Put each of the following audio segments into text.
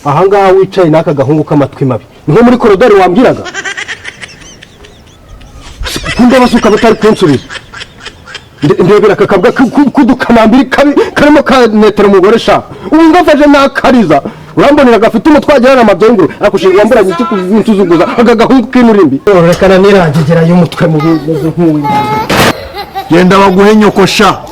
Ahangaha wicaye n'aka gahungu k'amatwi mabi, niho muri korodori wambwiraga kunda basuka batari kunsubiza. Ndebera aka kabwa k'udukamambiri kabi karimo kanetera umugore sha. Ubu ngafashe nakariza, urambonera gafite umutwe wagira n'amabyenguru. Ariko sheri, wamburanye iki kunsuzuguza aka gahungu k'inurimbi? Rekana nirangegera y'umutwe mubi meze nk'uw'ingurube. Genda baguhe nyoko sha.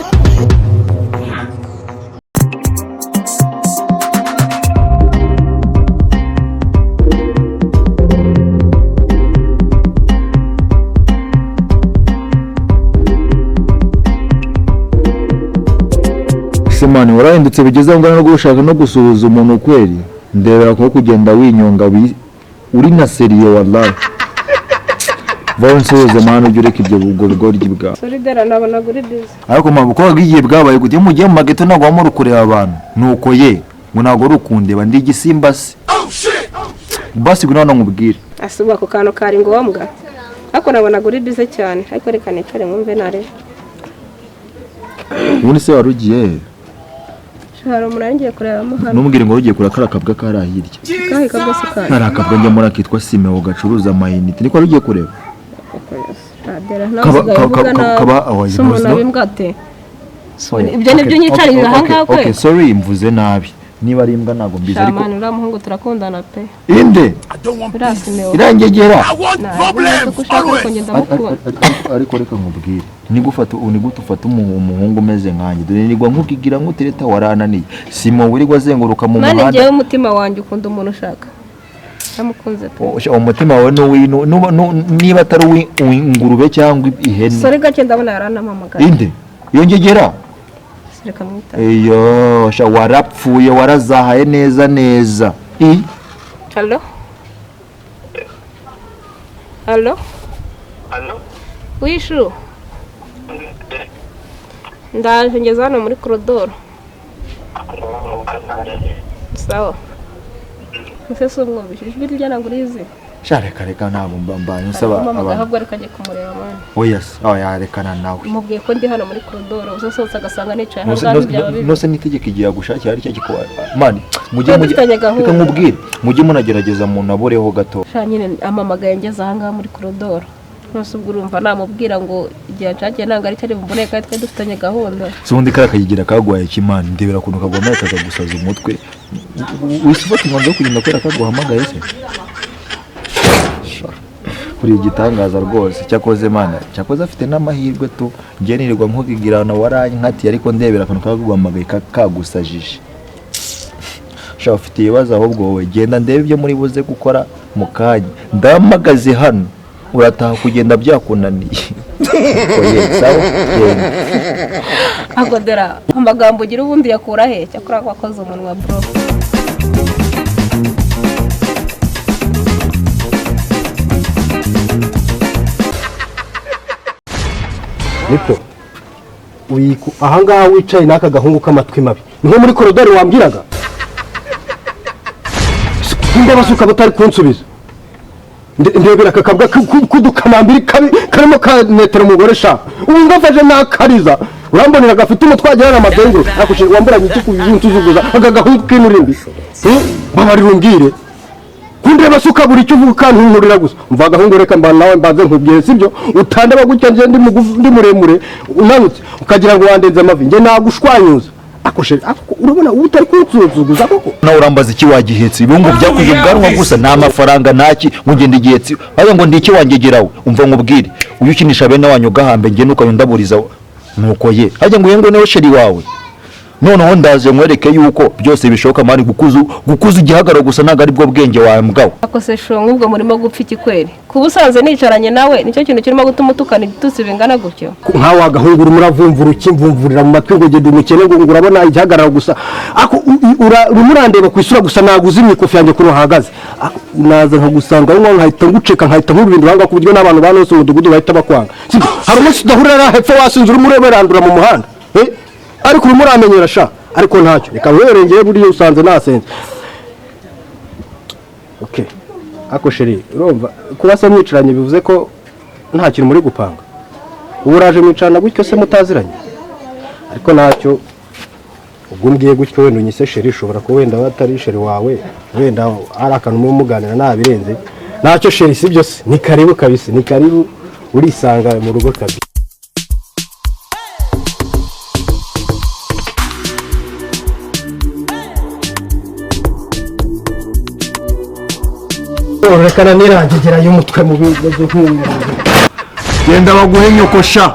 Se man, warahindutse bigeze aho ngaho no gushaka no gusuhuza umuntu kweri? Ndebera ko kugenda winyonga uri na sérieux, wallahi. Vaho nsuhuze man, ujye ureka ibyo ubwo bugoryi bwawe. Solidara, nabonaga uri busy. Ariko mpamvu uko igihe bwabaye gute, iyo mugiye mu mageto ntabwo waba muri kureba abantu, nuko ye ngo ntabwo uri ukundeba, ndi igisimba se? Basi ngwino hano nkubwire. Asuba ako kantu kari ngombwa, ariko nabonaga uri busy cyane. Ariko reka nicare mwumve narebe. Ubundi se wari ugiye he? Hari umuntu ngiye kurebamo hano. Ntumbwire ngo wari ugiye kureba kariya kabwa kari hirya. Kahe kabwa se kari? Kariya kabwa njya muri akitwa Simeo gacuruza amayinite, niko wari ugiye kureba? Adera nawe Kaba- usigaye uvuga nabi. Oya, Si umuntu abimbwa ate? Ibyo nibyo unyicarira aha ngaha Okay, kwe? sorry, mvuze nabi. Niba ari imbwa ntabwo mbizi, ariko Shamani, uriya muhungu turakundana pe. Inde? Uriya Simeo. Irangegera. Ntabwo ko ushaka, ariko njye ndamukunda. Ariko reka nkubwire, nigute ufata umuhungu umeze nkanjye? Dore nigwa nkukigira nkutereta, warananiye. Simo wirirwa azenguruka mu Mani, muhanda. njyewe umutima wanjye ukunda umuntu ushaka, ndamukunze pe. Oh, sha, umutima wawe niba atari uw'ingurube cyangwa ihene. Sorry gake, ndabona yaranamamagaye. Inde iyo ngegera? Reka mwita. Iyo sha, warapfuye, warazahaye neza neza I Allo, allo. Allo? Wishu, ndaje, ngeze hano muri korodoro. Sawa, ese si umwumvise ijwi rye? Ntabwo urizi? Sha, reka reka, ntabwo mba mbanye nsaba Arampamagaye. abantu. Ahubwo reka ajye kumureba mani. Oya se, oya, rekana nawe. Mubwiye ko ndi hano muri korodoro, uzasohotse agasanga nicaye Nose ahangaha ntibyaba bibi. Nose n'itegeko igihe agushakira ari cyo gikuba man, mujye Twari mujye dufitanye gahunda. Reka nkubwire, mujye munagerageza munaboreho gato. Sha nyine, amamagaye ngeze ahangaha muri korodoro. Nose ubwo urumva namubwira ngo igihe anshakiye ntabwo ari cyo ari bumboneye, kandi twari dufitanye gahunda? Se ubundi kariya kayigira kaguhaye ikimani? Ndebera ukuntu kaguhamagaye kakagusaza umutwe. Wihise ufata umwanzuro wo kugenda kubera kaguhamagaye se? Sha, uri igitangaza rwose. Cyakoze mana, cyakoze afite n'amahirwe tu. Njye nirirwa nkubwirana warankatiye, ariko ndebera akantu kaguhamagaye kagusajije. Sha, ufite ibibazo. Ahubwo wowe genda ndebe ibyo muri buze gukora mu kanya. Ndamagaze hano, urataha kugenda byakunaniye. Oye, sawa, genda. Agodera, amagambo ugira ubundi yakura he? Cyakora wakoze umunwa, bro. Niko ahangaha wicaye n'aka gahungu k'amatwi mabi, niho muri korodori wambwiraga kunda basuka batari kunsubiza. Ndebera aka kabwa k'udukamambiri kabi karimo kanetera umugore sha. Ubu ngafashe nakariza, urambonera gafite umutwe wagira n'amabyenguru. Ariko sheri, wamburanye iki kunsuzuguza aka gahungu k'inurimbi? Babarira umbwire kundeba suka buri icyo uvuga ukantunturira gusa. Mva agahungu, reka mba nawe mbanze nkubwire, sibyo? Utandeba gutya, njye ndi mugufi, ndi muremure, unanutse ukagira ngo wandenze amavi, njye nagushwanyuza. Ako sheri, ako urabona ubu utari kunsuzuguza koko? Nawe urambaza iki wagihetse? Ibihungu byakuze ubwanwa gusa, nta mafaranga ntaki, ngo ngende igihetse hariya ngo ndi iki wangegerawe? Umva nkubwire, uyu ukinisha bene wanyu ugahambe, ngende ukayundaburiza nuko ye harya ngo uyu ngo niwe chéri wawe. Noneho ndaje nkwereke yuko byose bishoboka man. Gukuza igihagararo gusa ntabwo ari bwo bwenge wawe mbwawe. Akose sho, nk'ubwo murimo gupfa iki kweri? Kuba usanze nicaranye nawe nicyo kintu kirimo gutuma utukana igitutsi bingana gutyo? Nkawe wagahungu, urimo uravumvura ukimvumvurira mu matwi ngo genda umukene, ngo urabona igihagararo gusa. Ako urimo urandeba ku isura gusa, naguze imikofi yanjye kuri uhagaze. Ako naza nkagusanga aho ngaho nkahita nguceka, nkahita nkubindura aho ngaho, ku buryo n'abantu ba hose umudugudu bahita bakwanga. Sibyo? Hari umunsi udahurira hariya hepfo wasinze urimo ureberandura mu muhanda, eh? Ariko urimo uramenyera sha. Ariko ntacyo, reka nkwerengeye, buriya usanze nasenze. Okay, ako chéri, urumva kuba se mwicaranye bivuze ko nta kintu muri gupanga? Ubu uraje mwicarana gutyo se mutaziranye? Ariko ntacyo. Ubwo umbwiye gutyo wenda unyise chéri, ushobora kuba wenda batari chéri wawe, wenda ari akantu muba muganira nabirenze. Ntacyo chéri, si byo se? Ni karibu kabisa, ni karibu, urisanga mu rugo kabisa. Rekana nirangegera y'umutwe mubi umeze nk'uyu. Genda baguhe nyoko sha.